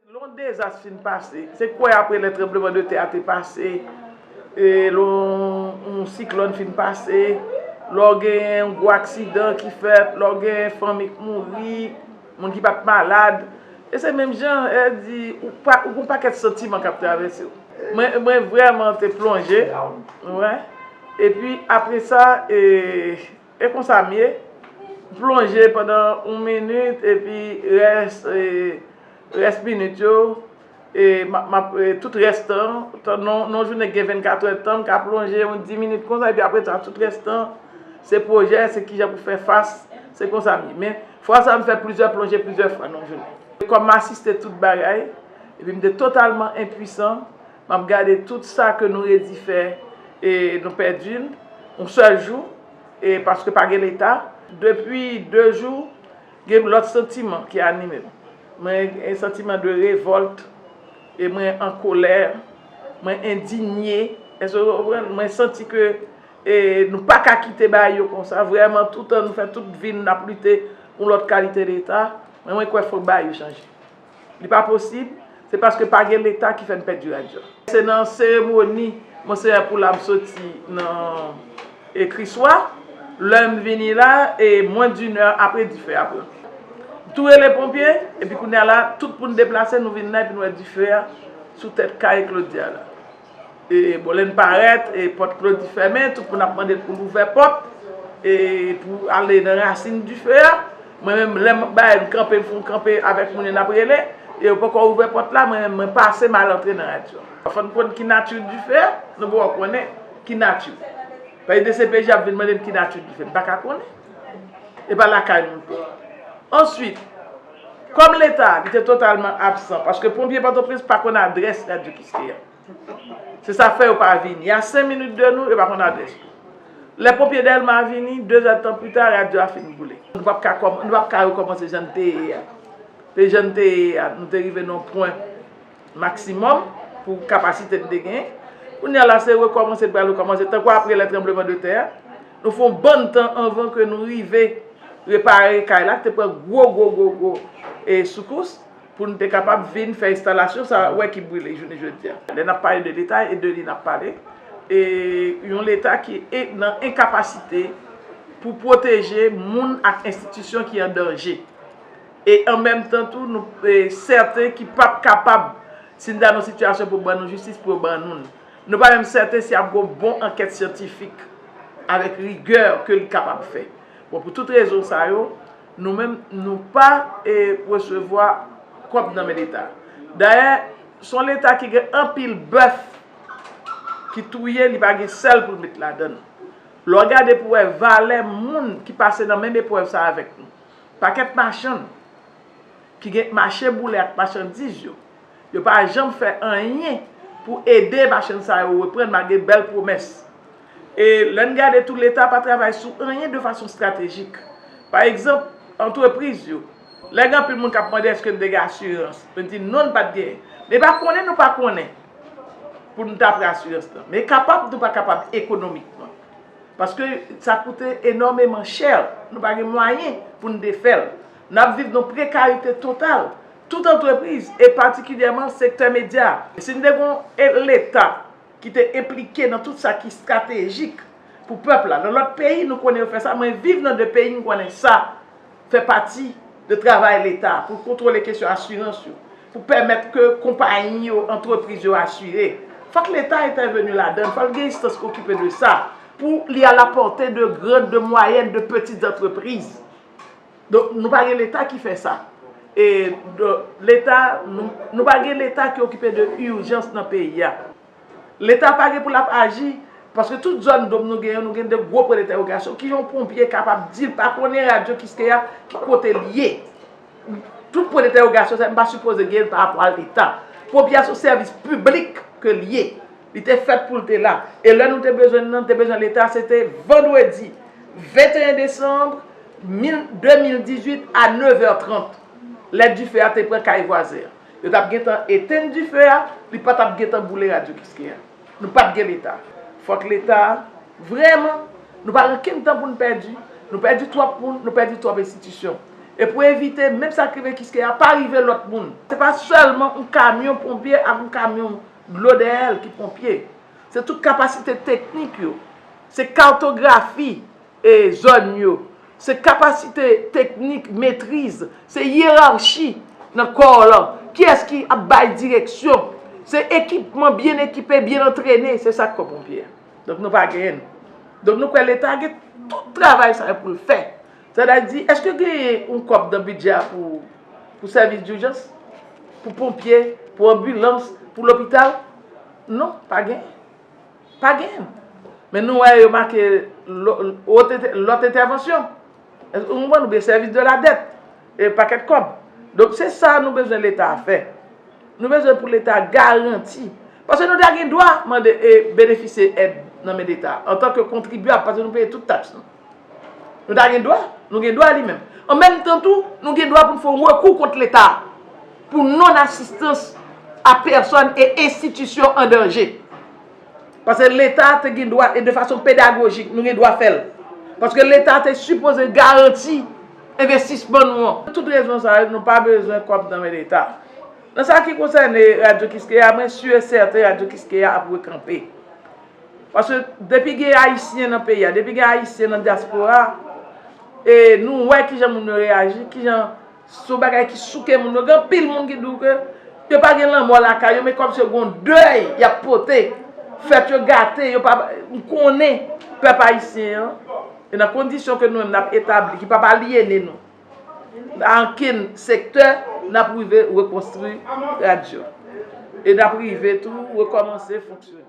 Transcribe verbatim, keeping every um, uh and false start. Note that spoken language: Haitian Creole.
Lè yon dezas fin pase, se kwè apre lè tranbleman de tè a te pase, e lè yon, yon siklòn fin pase, lè w gen yon gwo aksidan ki fèt, lè w gen fanmi k mouri, moun ki pa t malad, e se menm jan, e di, ou pa, ou gen yon pakèt santiman k ap travèse w. Mwen, mwen vrèman te plonje, wè. Epi apre sa, e, e konsa m ye, plonje pandan yon minit, epi rès, e, rès minit yo, e, m ap, m ap, e, tout rès tan, tan, nan, nan jounen gen vennkatrè tan, m ka plonje yon dis minit konsa, epi apre sa, tout rès tan, se pwojè, se kijan pou fè fas, se konsa m ye. Men, fwa sa, m fè plizyè plonje, plizyè fwa nan jounen. Kòm m asiste tout bagay, epi m te totalman enpwisan, m ap gade tout sa ke nou redi fè, e nou pèdi l, yon sèl jou, e paske pa gen Leta. Depi de jou, gen lòt santiman ki anime m. Mwen gen santiman de revòlt, e mwen an kolè, mwen endinye. Èske w konprann? Mwen santi ke, e, nou pa ka kite bagay yo konsa. Vrèman, toutan nou fè tout vi n ap lite pou yon lòt kalite Leta, men mwen kwè fòk bagay yo chanje. Li pa posib, se paske pa gen Leta ki fè n pèdi radyo. Se nan seremoni Monseyè Poula m soti nan, e, Kriswa, lè m vini la, e mwens d'une heure apre dife a pran. M tou rele ponpye, epi kounye a la, tout moun deplase, nou vin la, epi nou wè dife a sou tèt kay Claudia la. E, bon, lè n parèt, e, pòt Claudy fèmen, tout moun ap mande l pou l ouvè pòt, e, pou ale nan rasin dife a. Mwen menm, lè m bay, m kanpe, m fè yon kanpe avèk moun yo n ap rele, e yo poko ouvè pòt la, mwen menm, mwen pase, m al antre nan radyo. Fò n konn ki nati dife a, nou poko konnen ki nati. Paske D C P J ap vin mande m ki nati dife, m pa ka konnen. E pa lakay nou te. Answit, kòm Leta, li te totalman absan, paske ponpye Pòtoprens pa konn adrès radyo Kiskeya. Se sa fè yo pa vini. A senk minit de nou, yo pa konn adrès nou. Lè ponpye Dèlma vini, de zè tan pita, radyo a fin boule. Nou p ap ka kòm-, nou p ap ka rekòmanse jan n te ye a. Te jan n te ye a, nou te rive nan yon pwen maksimòm pou kapasite n te genyen. Kounye a la, se rekòmanse, n pral rekòmanse. Tankou apre lè tranbleman de tè a, nou fè yon bann tan anvan ke nou rive repare kay la, ki te pran gwo, gwo, gwo, gwo, e, soukous. Pou n te kapab vin fè enstalasyon sa, wè ki brile jounen jodi a. Lè n ap pale de Leta, e de li n ap pale, e yon Leta ki e, nan enkapasite pou pwoteje moun ak enstitisyon ki an danje. E an menm tan tou, nou, e, sèten ki p ap kapab, si n ta nan sitiyasyon pou ban nou jistis, pou yo ban nou l. Nou pa menm sèten si ap gon bon ankèt syantifik avèk rigè ke li kapab fè. Bon, pou tout rezon sa yo, nou menm, nou pa, e, resevwa kòb nan men Leta. Dayè, se yon Leta ki gen anpil bèf ki touye, li pa gen sèl pou l met ladan l. Lè w gade pou w wè valè moun ki pase nan menm eprèv sa avèk nou. Pakèt machann ki gen mache boule ak machandiz yo, yo pa janm fè anyen pou ede machann sa yo reprann malgre bèl pwomès. E lè n gade tou, Leta pa travay sou anyen de fason estratejik. Pa egzanp, antrepriz yo. Lè gen anpil moun k ap mande èske n te gen asirans, mwen di non, n pa t genyen. Men pa konnen nou pa konnen pou n ta pran asirans lan. Men kapab nou pa kapab ekonomikman. Paske sa koute enòmeman chè. Nou pa gen mwayen pou n te fè l. N ap viv nan prekarite total. Tout antrepriz, e patikilyèman sektè medya. Si n te gen yon Leta ki te enplike nan tout sa ki estratejik pou pèp la. Nan lòt peyi, nou konnen yo fè sa. Mwen viv nan de peyi, m konnen sa fè pati de travay Leta pou kontwole kesyon asirans yo, pou pèmèt ke konpayi yo, antrepriz yo asire. Fòk Leta entèveni ladan l, fòk gen enstans ki okipe de sa, pou li à la portée de grandes, de moyennes, de petites entreprises. Donk, nou pa gen Leta ki fè sa. E, donk, Leta, nou, nou pa gen Leta ki okipe de ijans nan peyi a. Leta pa gen pou l ap aji, paske tout zòn dòm nou gen yo, nou gen de gwo pwen dentèwogasyon. Kijan yon ponpye kapab di l pa konnen radyo Kiskeya ki kote l ye? Tout pwen dentèwogasyon sa, m pa sipoze gen l pa rapò a Leta. Ponpye a se yon sèvis piblik ke l ye. Li te fèt pou l te la. E lè nou te bezwen l nan, te bezwen Leta, se te vandredi venteyen desanm mil, de mil dizuit a nèf è trant, lè dife a te pran kay vwazen an. Yo t ap gentan etenn dife a, li pa t ap gentan boule radyo Kiskeya. Nou pa t gen Leta. Fòk Leta, vrèman, nou pa gen okenn tan pou n pèdi. Nou pèdi twòp moun, nou pèdi twòp enstitisyon. E pou evite menm sa k rive Kiskeya pa rive lòt moun. Se pa sèlman yon kamyon ponpye ak yon kamyon dlo dèyè l ki ponpye. Se tout kapasite teknik yo. Se katografi e zòn yo. Se kapasite teknik metriz. Se yerachi nan kò lan. Kiyès ki ap bay direksyon? Se ekipman byen ekipe, byen antrene. Se sa k kò ponpye a. Donk nou pa genyen l. Donk nou kwè Leta gen tout travay sa yo pou l fè. Sa vle di, èske genyen yon kòb nan bidjè a pou, pou sèvis dijans? Pou ponpye, pou anbilans, pou lopital? Non, pa genyen. Pa genyen. Men nou wè yo make lò-, lòt entè-, lòt entèvansyon. Èske ou konprann? Oubyen sèvis de la dèt. E pakèt kòb. Donk se sa nou bezwen Leta a fè. Nou bezwen pou Leta garanti. Paske nou ta gen dwa mande e benefisye èd nan men Leta antanke kontribyab, paske nou peye tout taks nou. Nou ta gen dwa, nou gen dwa li menm. An menm tan tou, nou gen dwa pou n fè yon rekou kont Leta pou non-assistance à personne et institutions en danger. Paske Leta te gen dwa, e de fason pedagojik, nou gen dwa fè l. Paske Leta te sipoze garanti envestisman nou an. Tout rezon sa yo, nou pa bezwen kòb nan men Leta. Nan sa ki konsène Radyo Kiskeya, mwen si e sèten Radyo Kiskeya ap rekanpe. Paske depi gen Ayisyen nan peyi a, depi gen Ayisyen nan dyaspora, e nou wè kijan moun yo reyaji, kijan se yon bagay ki souke moun yo. Gen anpil moun ki di w ke yo pa gen lanmò lakay yo, men kòmsi yo gen yon dèy y ap pote. Fèt yo gate, yo pa, m konnen pèp ayisyen an, e nan kondisyon ke nou menm n ap etabli, ki p ap alyene nou nan okenn sektè, n ap rive rekonstwi radyo. E n ap rive tou rekòmanse fonksyone.